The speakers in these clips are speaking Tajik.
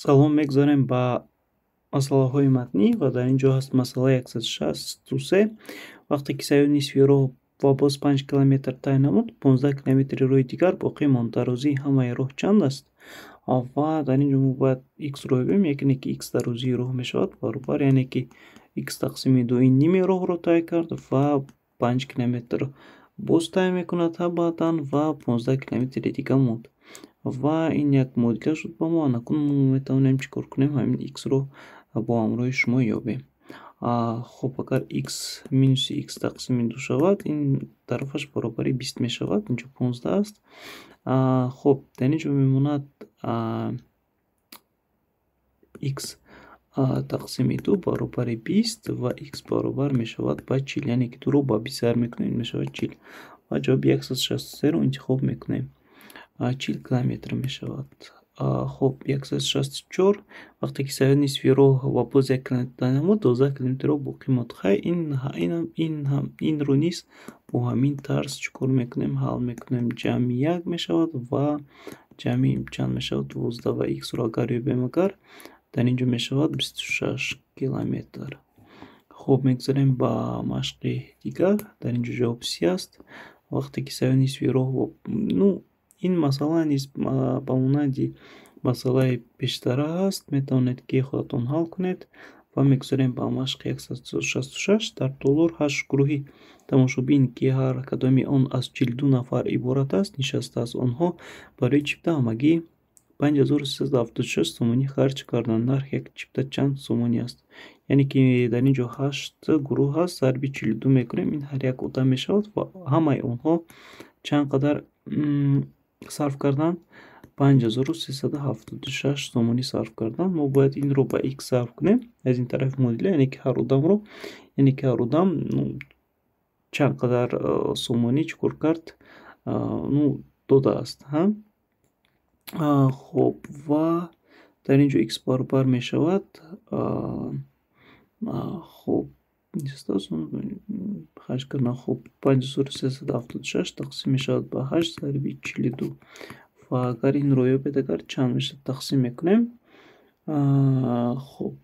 Салом, мегузарем ба масъалаҳои матнӣ ва дар ин ҷо ҳаст масъалаи 163. Вақте ки сайёҳ нисфи роҳ ва боз 5 километр тай намуд, 15 километри роҳи дигар боқӣ монд. Дарозии ҳамаи роҳ чанд аст? Ва дар ин ҷо мо бояд x-ро ёбем, яъне ки x дарозии роҳ мешавад баробар, яъне ки x тақсими 2 ин ними роҳро тай кард ва 5 километр боз тай мекунад баъдан ва 15 километри дига монд. Ва ин як муодила шуд ба мо. Анакун мо метавонем чӣ кор кунем? Ҳамин x-ро бо ҳамроҳи шумо ёбем. Хуб, агар x минуси x тақсими 2 шавад, ин тарафаш баробари 20 мешавад, инҷо 15 аст. Хуб, дар ин ҷо мемонад x тақсими 2 баробари 20 ва x баробар мешавад ба 40, яъне ки 2-ро ба 20 зарб мекунем, мешавад 40. Ва ҷавоби 163-ро интихоб мекунем. 40 километр мешавад. Хуб, 164. Вақте ки сайёҳ нисфи роҳ ва боз 1 километр тай намуд, 12 километр роҳ боқӣ монд. Хай, инро низ бо ҳамин тарз чӣ кор мекунем? Ҳал мекунем. Ҷамъи 1 мешавад ва ҷамъи чанд мешавад? 12 ва x-ро агар ёбем, агар дар ин ҷо мешавад 26 километр. Хуб, мегузарем ба машқи дигар. Дар ин ҷо ҷавоб 30 аст. Вақте ки сайёҳ нисфи роҳ, ну, ин масъала низ ба монанди масъалаи пештара аст, метавонед ки худатон ҳал кунед. Ва мегузарем ба машқи 166. Дар толор 8 гурӯҳи тамошобин, ки ҳар кадоми он аз 42 нафар иборат аст, нишастааст. Онҳо барои чипта ҳамагӣ 5376 сомонӣ харҷ карданд. Нархи як чипта чанд сомонӣ аст? Яъне ки дар ин ҷо 8 гурӯҳ ҳаст, зарби 42 мекунем, ин ҳар як одам мешавад ва ҳамаи онҳо чанд қадар сарф карданд? 5376 сомонӣ сарф карданд. Мо бояд инро ба x зарб кунем аз ин тарафи муодила, яъне ки ҳар одамро, яъне ки ҳар одам чанд қадар сомонӣ чӣ кор кард, ну, додааст. Хуб, ва дар ин ҷо x баробар мешавад, хуб, харҷ кардан, хуб, 5376 тақсим мешавад ба 8 зарби 42. Ва агар инро ёбед, агар чанд мешавад? Тақсим мекунем. Хуб,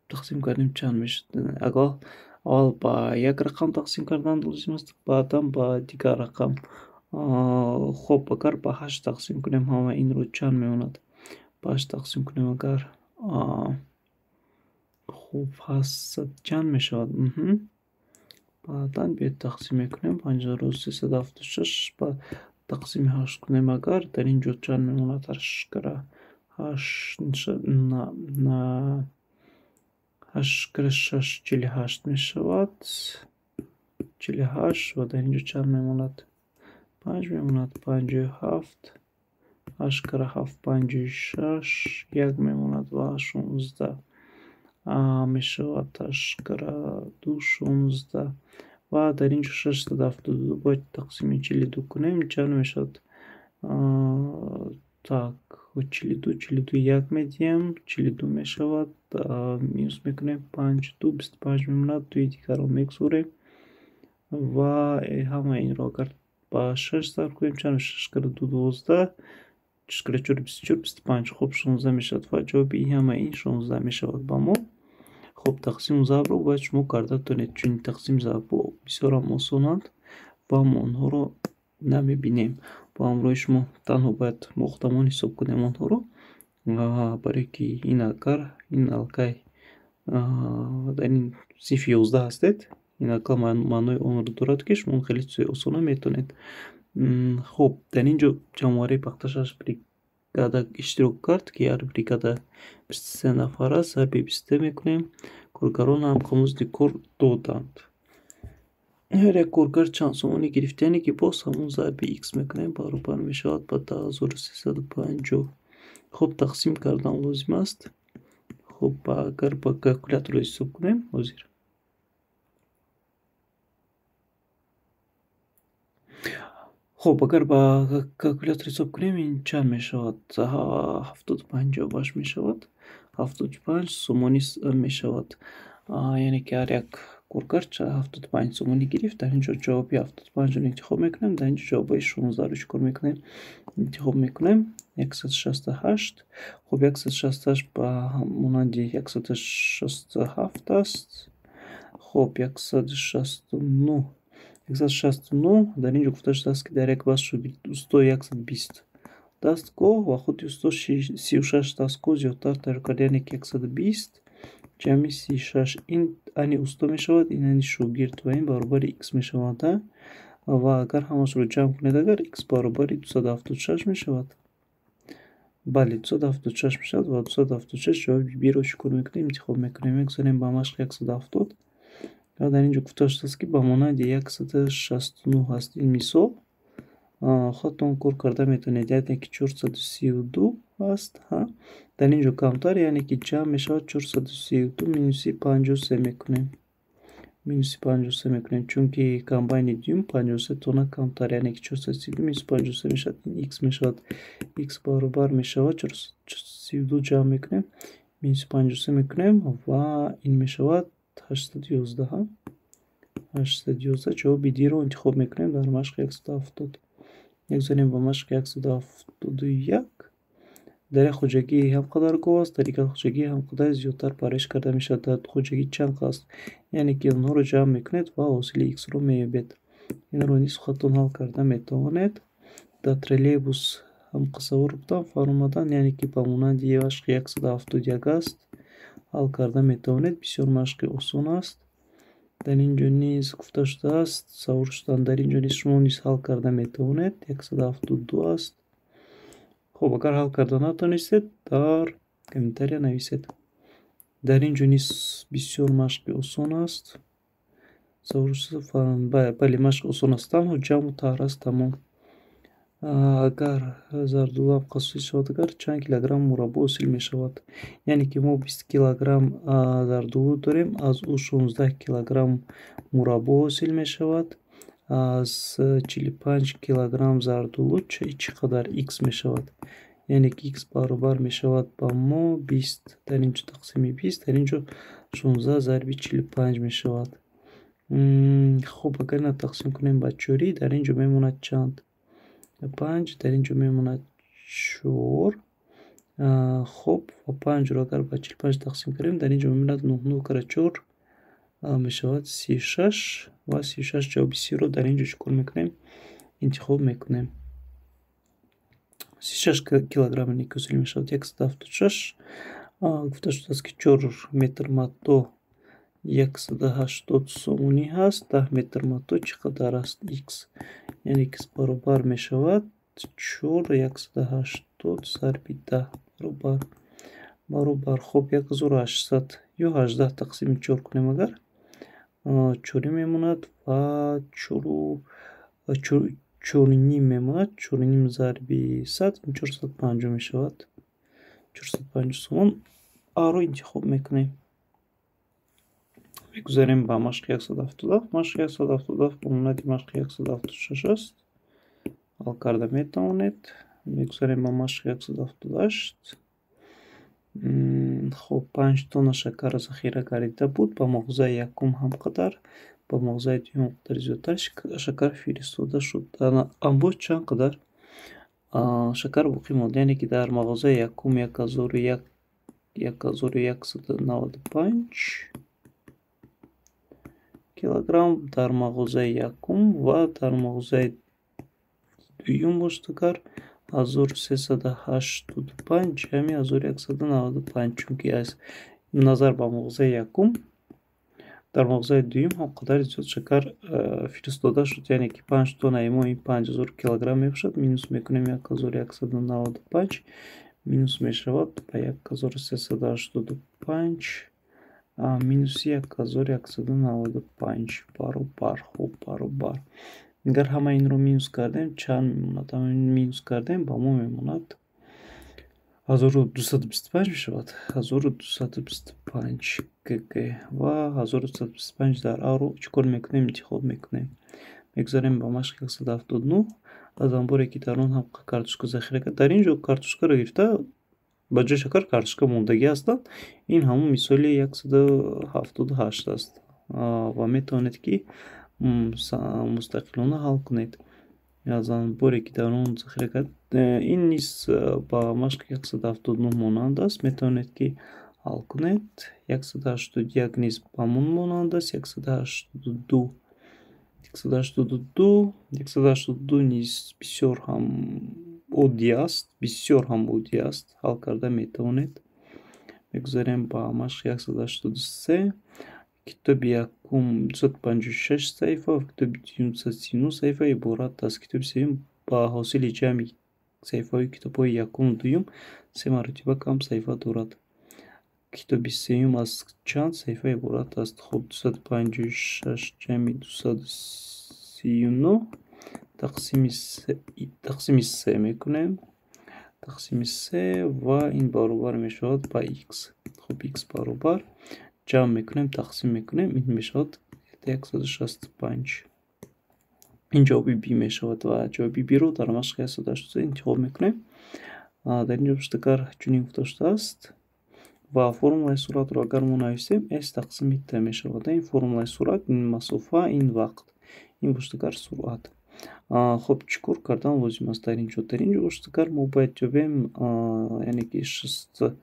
тақсим кардем, чанд мешавад? Агар аввал ба як рақам тақсим кардан лозим аст, баъдан ба дигар рақам. Хуб, агар ба 8 тақсим кунем, ҳама инро чанд мемонад? Ба 8 тақсим кунем, агар, хуб, 800 чанд мешавад? Баъдан биёед тақсим мекунем, 5376 ба тақсими 8 кунем, агар дар ин ҷо чанд мемонад? 8 кара 8, 8 кара 6, 48 мешавад. 48 ва дар ин ҷо чанд мемонад? 5 мемонад, 57, 8 кара 7, 56, 1 мемонад ва 16 мешавад. 8 кара 2, 16 ва дар ин ҷо 672 бояд тақсими 42 кунем, чанд мешавад? Так, 42, 42 1 медиҳем, 42 мешавад, минус мекунем, 5, 2, 25 мемонад, дуи дигарро мегузорем ва ҳамаи инро агар ба 6 зарб кунем, чанд мешавад? 6 кара 2, 12, 6 кара 4, 24, 25, хуб, 16 мешавад ва ҷавоби ҳамаи ин 16 мешавад ба мо. Хуб, тақсиму зарбро бояд шумо карда тонед, чун тақсим зарбҳо бисёрам осонанд ва мо онҳоро намебинем. Бо ҳамроҳи шумо танҳо бояд мо худамон ҳисоб кунем онҳоро, барое ки ин агар ин аллакай дар ин синфи 11 ҳастед, ин аллакай маънои онро дорад, ки шумо хеле чизои осона метавонед. Хуб, дар ин ҷо ҷамъоварии пахта 6 бригада иштирок кард, ки ҳар бригада 23 нафар аст, зарби 23 мекунем. Коргарон ҳам музди кор доданд. Ҳар як коргар чанд сомонӣ гирифт, яъне ки боз ҳамон зарби x мекунем, баробар мешавад ба 10350. Хуб, тақсим кардан лозим аст. Хуб, агар ба калкулятор ҳисоб кунем ҳозир. Хуб, агар ба калкулятор ҳисоб кунем, ин чанд мешавад? 758 мешавад. 75 сомонӣ мешавад. Яъне ки ҳар як Коркар 75 сомонӣ гирифт. Дар ин ҷо ҷавоби 75-ро интихоб мекунем. Дар ин ҷо ҷавобҳои 16-ро чӣ кор мекунем? Интихоб мекунем. 168. Хуб, 168 ба монанди 167 аст. Хуб, 169. 169, дар ин ҷо гуфта шудааст, ки дар як баст шогирд усто 120 дастгоҳ ва худи усто 36 дастгоҳ зиёдтар тайёр кард, яъне ки 120 ҷамъи 36, ин ани усто мешавад, ин ани шогирд ва ин баробари х мешавад. Ва агар ҳамашро ҷамъ кунед, агар х баробари 276 мешавад. Бале, 276 мешавад ва 276 ҷавоби Б-ро чӣ кор мекунем? Интихоб мекунем. Мегузарем ба машқи 170 ва дар ин ҷо гуфта шудааст, ки ба монанди 169 аст ин мисол. Худатон кор карда метавонед, яъне ки 432 аст. Дар ин ҷо камтар, яъне ки ҷамъ мешавад, 432 минуси 53 мекунем. Минуси 53 мекунем, чунки комбайни дуюм 53 тонна камтар, яъне ки 432 минус 53 мешавад, ин х мешавад. Х баробар мешавад, 432 ҷамъ мекунем, минуси 53 мекунем ва ин мешавад 811. 811 ҷавоби Д-ро интихоб мекунем дар машқи 170. Мегузарем ба машқи 171. Дар як хоҷагӣ ҳам қадар гов аст, дар дигар хоҷагӣ ҳам қадар зиёдтар парвариш карда мешавад. Дар хоҷагӣ чанд аст? Яъне ки онҳоро ҷамъ мекунед ва ҳосили х-ро меёбед. Инро низ худатон ҳал карда метавонед. Дар троллейбус ҳам савор будам, фаромадан, яъне ки ба монанди машқи 171 аст. Ҳал карда метавонед, бисёр машқи осон аст. Дар ин ҷо низ гуфта шудааст, савор шудан, дар ин ҷо низ шумо низ ҳал карда метавонед. 172 аст. Хуб, агар ҳал карда натонистед, дар комментария нависед. Дар ин ҷо низ бисёр машқи осон аст. Бале, машқ осон аст, танҳо ҷамъу таҳр аст, тамом. Агар зардолу ҳам ҳосил шавад, агар чанд килограмм мураббо ҳосил мешавад? Яъне ки мо 20 килограмм зардолу дорем, аз ӯ 16 килограмм мураббо ҳосил мешавад. Аз 45 килограмм зардолу чӣ қадар х мешавад? Яъне ки х баробар мешавад ба мо 20, дар ин ҷо тақсими 20, дар ин ҷо 16 зарби 45 мешавад. Хуб, агар ина тақсим кунем ба чорӣ, дар ин ҷо мемонад чанд? 5, дар ин ҷо мемонад 4. Хуб, ва 5-ро агар ба 45 тақсим кунем, дар ин ҷо мемонад 9, 9 кара 4 мешавад 36 ва 36 ҷавоби С-ро дар ин ҷо чӣ кор мекунем? Интихоб мекунем. 36 килограмм ҳосил мешавад. 176, гуфта шудааст, ки 4 метр матоъ 180 сомонӣ ҳаст, 10 метр матоъ чӣ қадар аст х? Яъне х баробар мешавад 4 180 зарби 10 баробар. Хуб, 1800 ё 18 тақсими 4 кунем, агар чорӣ мемонад ва чору ним мемонад, чору ним зарби 100, ин 450 мешавад. 450 сомон А-ро интихоб мекунем. Мегузарем ба машқи 177. Машқи 177 ба монанди машқи 176 аст. Ҳал карда метавонед. Мегузарем ба машқи 178. Хуб, 5 тонна шакарро захира гардида буд. Ба мағозаи якум ҳам қадар, ба мағозаи дуюм қадар зиёдтар шакар фиристода шуд. Дар анбор чанд қадар шакар боқӣ монд? Яъне ки дар мағозаи якум 1195 килограмм дар мағозаи якум ва дар мағозаи дуюм бошад агар 1385 ҷамъи 1195, чунки аз назар ба мағозаи якум дар мағозаи дуюм ҳам қадари зиёд шакар фиристода шуд, яъне ки 5 тоннаи мо ин 5000 килограмм мебошад, минус мекунем 1195, минус мешавад ба 1385 минуси 1195 баробар. Хуб, баробар. Агар ҳама инро минус кардем, чанд мемонад? Минус кардем, ба мо мемонад 1225 мешавад. 1225 кг ва 1225 дар А-ро чӣ кор мекунем? Интихоб мекунем. Мегузарем ба машқи 179. Аз анборе, ки дар он ҳам картошка захира кард. Дар ин ҷо картошкаро гирифта, ба ҷои шакар картошка мондагӣ ҳастанд. Ин ҳамон мисоли 178 аст. ва метавонед, ки мустақилона ҳал кунед. Аз анборе, ки дар он захира кард, ин низ ба машқи 179 монанд аст, метавонед, ки ҳал кунед. 181 низ ба ҳамон монанд аст. 182, 182, 182 низ бисёр ҳам оддӣ аст, бисёр ҳам оддӣ аст, ҳал карда метавонед. Мегузарем ба машқи 183. Китоби якум 256 саҳифа ва китоби дуюм 239 саҳифа иборат аст. Китоби сеюм ба ҳосили ҷамъи саҳифаҳои китобҳои якуму дуюм се маротиба кам саҳифа дорад. Китоби сеюм аз чанд саҳифа иборат аст? Хуб, 256 ҷамъи 239 тақсими се мекунем, тақсими се, ва ин баробар мешавад ба х. Хуб, х баробар, ҷамъ мекунем, тақсим мекунем, ин мешавад 165. Ин ҷавоби би мешавад ва ҷавоби биро дар машқи 183 интихоб мекунем. Дар ин ҷо агар чунин гуфта шудааст ва формулаи суръатро агар мо нависем, с тақсими т мешавад. Ин формулаи суръат, ин масофа, ин вақт, ин бошад агар суръат. Хуб, чӣ кор кардан лозим аст дар ин ҷо? Дар ин ҷо бошад агар мо бояд ёбем, яъне ки 60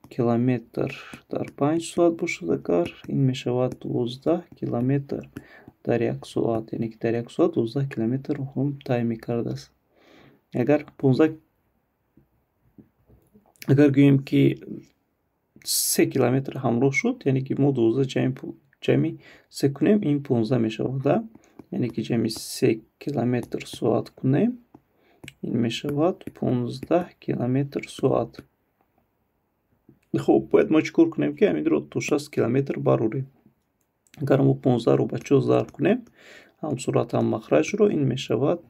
километр дар 5 соат бошад агар, ин мешавад 12 километр дар як соат, яъне ки дар як соат 12 километр роҳро тай мекардааст. Агар 15, агар гӯем, ки 3 километр ҳамроҳ шуд, яъне ки мо 12 ҷамъи се кунем, ин 15 мешавад, яъне ки ҷамъи 3 километр соат кунем, ин мешавад 15 километр соат. Хуб, бояд мо чӣ кор кунем, ки ҳаминро то 60 километр барорем? Агар мо 15-ро ба чор зарб кунем, ҳам суръат, ҳам махраҷро, ин мешавад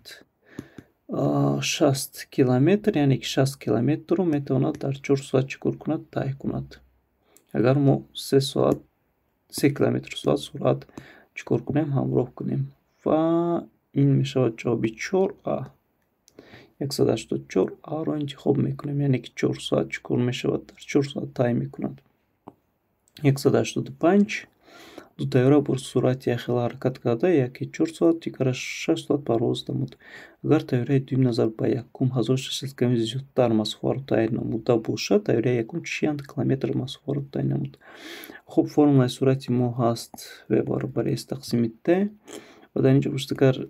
60 километр, яъне ки 60 километрро метавонад дар 4 соат чӣ кор кунад? Тай кунад. Агар мо 3 соат 3 километр соат суръат чӣ кор кунем? Ҳамроҳ кунем. Ва ин мешавад ҷавоби чор а. 184 аро интихоб мекунем, яъне ки 4 соат чӣ кор мешавад? Дар 4 соат тай мекунад. 185. Ду тайёра бо суръати якхела ҳаракат карда, яке 4 соат, дигараш 6 соат парвоз намуд. Агар тайёраи дуюм назар ба якум 1600 километр зиёдтар масофаро тай намуда бошад, тайёраи якум чанд километр масофаро тай намуд? Хуб, формулаи суръати мо ҳаст в баробари с тақсими т, ва дар ин ҷо бошад агар,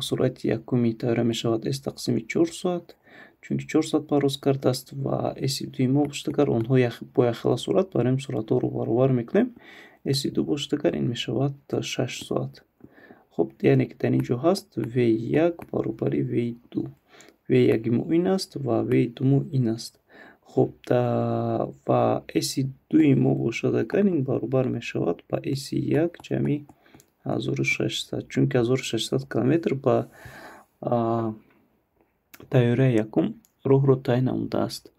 суръати якуми тайёра мешавад с тақсими 4 соат, чунки 4 соат парвоз кардааст, ва си дуюм мо бошад агар, онҳо бо якхела суръат, барои суръатҳоро баробар мекунем, си ду бошад агар, ин мешавад 6 соат. Хуб, яъне ки дар ин ҷо ҳаст в як баробари в ду. В яки мо ин аст ва в ду мо ин аст. Хуб, ва си дуи мо бошад агар, ин баробар мешавад ба си як ҷамъи 1600, чунки 1600 километр ба тайёраи якум роҳро тай намудааст.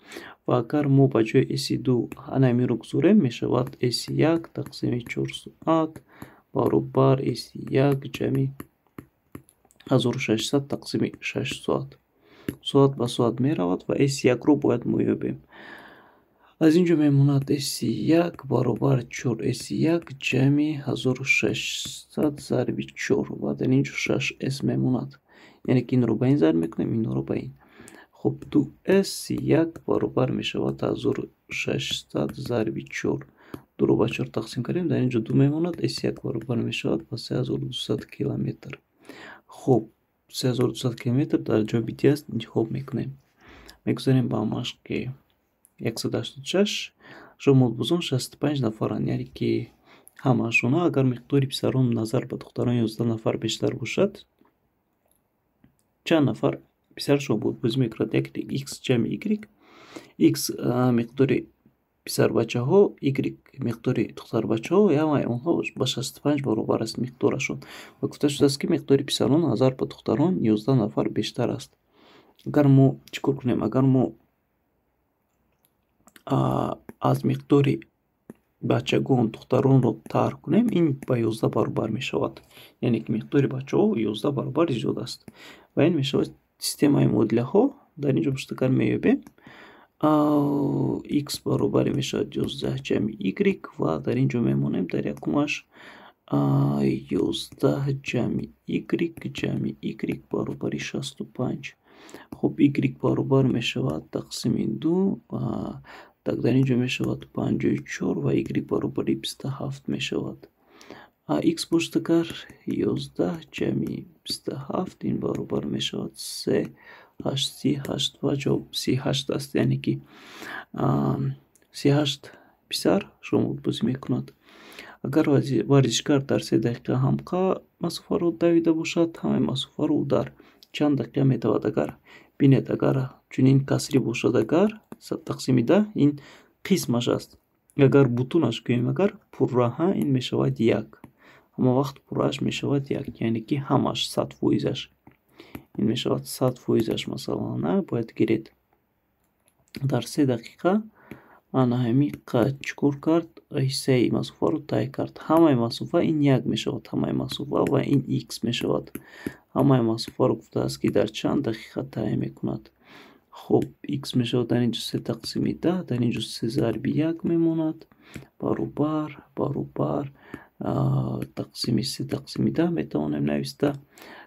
Ва агар мо ба ҷои си ду ана ҳаминро гузорем, мешавад си як тақсими 4 соат баробар си як ҷамъи 1600 тақсими 6 соат. Соат ба соат меравад ва си якро бояд мо ёбем. Аз ин ҷо мемонад си як баробар чор си як ҷамъи 1600 зарби чор, ва дар ин ҷо шаш с мемонад, яъне ки инро ба ин зарб мекунем, инро ба ин. Хуб, ду с як баробар мешавад 1600 зарби чор. Дуро ба чор тақсим кардем, дар ин ҷо ду мемонад, с як баробар мешавад ба 3200 километр. Хуб, 3200 километр дар ҷавоби ди аст, интихоб мекунем. Мегузарем ба машқи 186. Шоҳмотбозон 65 нафаранд, яъне ки ҳамаашона. Агар миқдори писарон назар ба духтарон 11 нафар бештар бошад, чанд нафар писар шоҳмотбозӣ мекунад? Яке х ҷамъи y, х миқдори писарбачаҳо, y миқдори духтарбачаҳо, ҳамаи онҳо ба 65 баробар аст миқдорашон. Ва гуфта шудааст, ки миқдори писарон назар ба духтарон 11 нафар бештар аст. Агар мо чӣ кор кунем? Агар мо аз миқдори бачагон духтаронро тарҳ кунем, ин ба 11 баробар мешавад, яъне ки миқдори бачаҳо 11 баробар зиёд аст. Ва ин мешавад системаи муодилаҳо. Дар ин ҷо бошад агар, меёбем х баробаре мешавад 11 ҷамъи y, ва дар ин ҷо мемонем дар якумаш. 11 ҷамъи y ҷамъи y баробари 65. Хуб, y баробар мешавад тақсими ду, так, дар ин ҷо мешавад 54 ва y баробари 27 мешавад. X бошад агар, 11 ҷамъи 27 ин баробар мешавад се ҳашт 38 ва ҷавоб 38 аст, яъне ки 38 писар шоҳмотбозӣ мекунад. Агар варзишгар дар 3 дақиқа ҳамқа масофаро давида бошад, ҳамаи масофаро ӯ дар чанд дақиқа медавад? Агар бинед, агар чунин касрӣ бошад, агар тақсими 10, ин қисмаш аст. Агар бутунаш гӯем, агар пурраҳа, ин мешавад як. Ҳама вақт пуррааш мешавад як, яъне ки ҳамаш, 100%-аш. Ин мешавад 100%-аш. Масалан, бояд гиред, дар 3 дақиқа ана ҳамин чӣ кор кард? Ҳиссаи масофаро тай кард. Ҳамаи масофа ин як мешавад, ҳамаи масофа, ва ин икс мешавад. Ҳамаи масофаро гуфтааст, ки дар чанд дақиқа тай мекунад. Хуб, икс мешавад дар инҷо се тақсими 10, дар инҷо се зарби як мемонад, баробар тақсими се тақсими 10 метавонем нависта.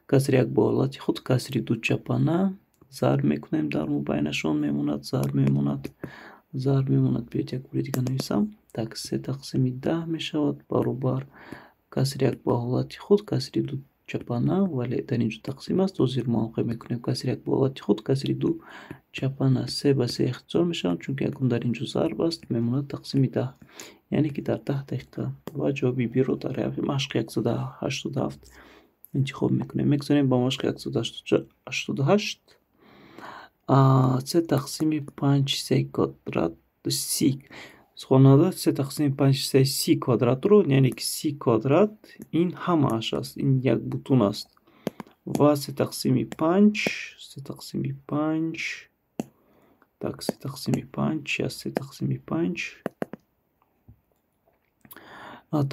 Касри як бо ҳолати худ, касри ду чапана, зарб мекунем, дар мобайнашон мемонад, зарб мемонад, зарб мемонад. Биёед, як бори дига нависам. Так, се тақсими 10 мешавад баробар касри як бо ҳолати худ, касри ду чапана, вале дар инҷо тақсим аст, ҳозир мавқеъ мекунем. Касри як бо ҳолати худ, касри ду чапана, се ба се ихтисор мешаванд, чунки якум дар инҷо зарб аст, мемонад тақсими 10, яъне ки дар 10 дақиқа. Ва ҷавоби биро дар машқи 187 интихоб мекунем. Мегузорем ба машқи 188. Се тақсими панҷ ҳиссаи квадрат си хонада, се тақсими панҷ ҳиссаи си квадратро, яъне ки си квадрат ин ҳамааш аст, ин як бутун аст. Ва се тақсими панҷ, се тақсими панҷ, так, се тақсими панҷ чи аст? Се тақсими панҷ,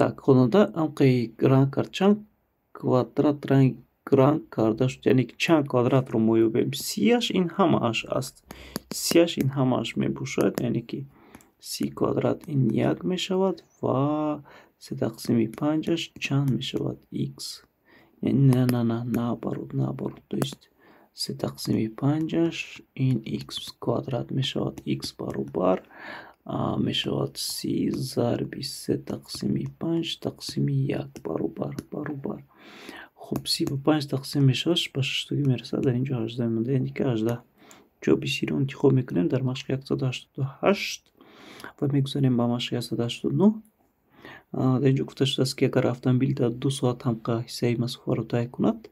так, хонада ҳамқи ранг кард, чанд квадрат ранг карда шуд? Яъне ки чанд квадратро мо ёбем? Сияш ин ҳамааш аст, сияш ин ҳамааш мебошад, яъне ки си квадрат ин як мешавад ва се тақсими панҷаш чанд мешавад? Икс. Не, не, не, наоборот, наоборот, то есть се тақсими панҷаш ин икс квадрат мешавад. Икс баробар мешавад си зарби се тақсими панҷ тақсими як баробар. Хуб, си ба панҷ тақсим мешавад, ба шаштогӣ мерасад, дар инҷо 18 мемонад, яъне ки 18. Ҷавоби сиро интихоб мекунем дар машқи 188 ва мегузарем ба машқи 189. Дар инҷо гуфта шудааст, ки агар автомобил дар 2 соат ҳамқа ҳиссаи масофаро тай кунад,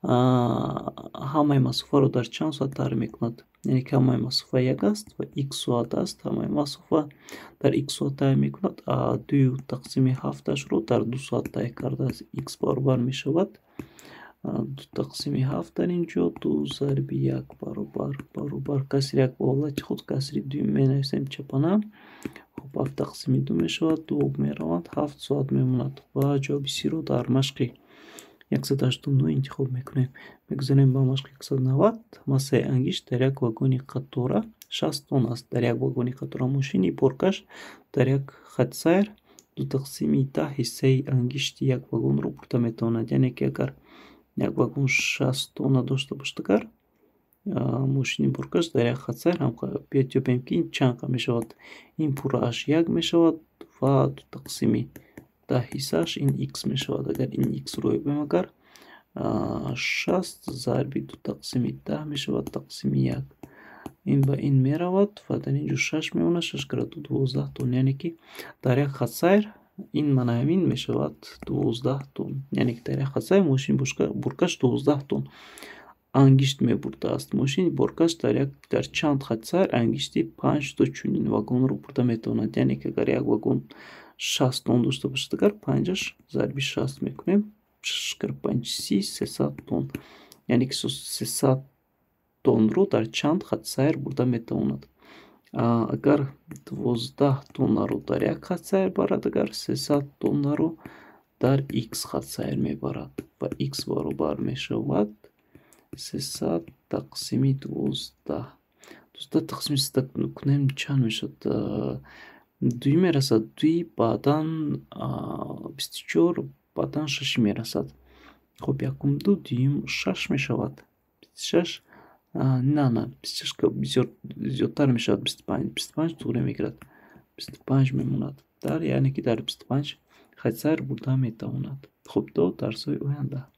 ҳамаи масофаро дар чанд соат тай мекунад? Яъне ки ҳамаи масофа як аст ва икс соат аст. Ҳамаи масофа дар икс соат тай мекунад, дую тақсими ҳафташро дар 2 соат тай кардааст. Икс баробар мешавад ду тақсими ҳафт, дар инҷо ду зарби як баробар касри як бо ҳолати худ, касри дуюм менависем чапана. Хуб, ҳафт тақсими ду мешавад, ду об мераванд, 7 соат мемонад ва ҷавоби сиро дар машқи 189 интихоб мекунем. Мегузарем ба машқи 190. Массаи ангишт дар як вагони қатора 60 тонна аст. Дар як вагони қатора мошини боркаш дар як хатсайр ду тақсими 10 ҳиссаи ангишти як вагонро бурда метавонад. Яъне ки агар як вагон 60 тонна дошта бошад, агар мошини боркаш дар як хатсайр ҳам, биёед ёбем, ки ин чанд қа мешавад. Ин пуррааш як мешавад ва ду тақсими 10 ҳиссааш ин икс мешавад. Агар ин иксро ёбем, агар 60 зарби ду тақсими 10 мешавад тақсими як. Ин ба ин меравад ва дар ин ҷо шаш мемонад, шаш кара ду 12 тонн, яъне ки дар як хатсайр ин мана ҳамин мешавад 12 тонн, яъне ки дар як хатсайр мошини боркаш 12 тонн ангишт мебурдааст. Мошини боркаш дар чанд хатсайр ангишти панҷто чунин вагонро бурда метавонад? Яъне ки агар як вагон 60 тонн дошта бошад, агар панҷаш зарби 60 мекунем, шаш кара панҷ 30, 300 тонн, яъне ки 300 тоннро дар чанд хатсайр бурда метавонад? Агар 12 тоннаро дар як хатсайр барад, агар 300 тоннаро дар икс хатсайр мебарад ва икс баробар мешавад 300 тақсими 12. 12 тақсими 300 кунем, чанд мешавад? Дуи мерасад, дуи баъдан 24. Баъдан шаши мерасад. Хуб, якум ду, дуюм шаш мешавад. 26, на, 26 бисёр зиёдтар мешавад, 25. 25 туғри мегирад. 25 мемонад. Дар, яъне ки дар 25 хатсайр бурда метавонад. Хуб, то дарсҳои оянда.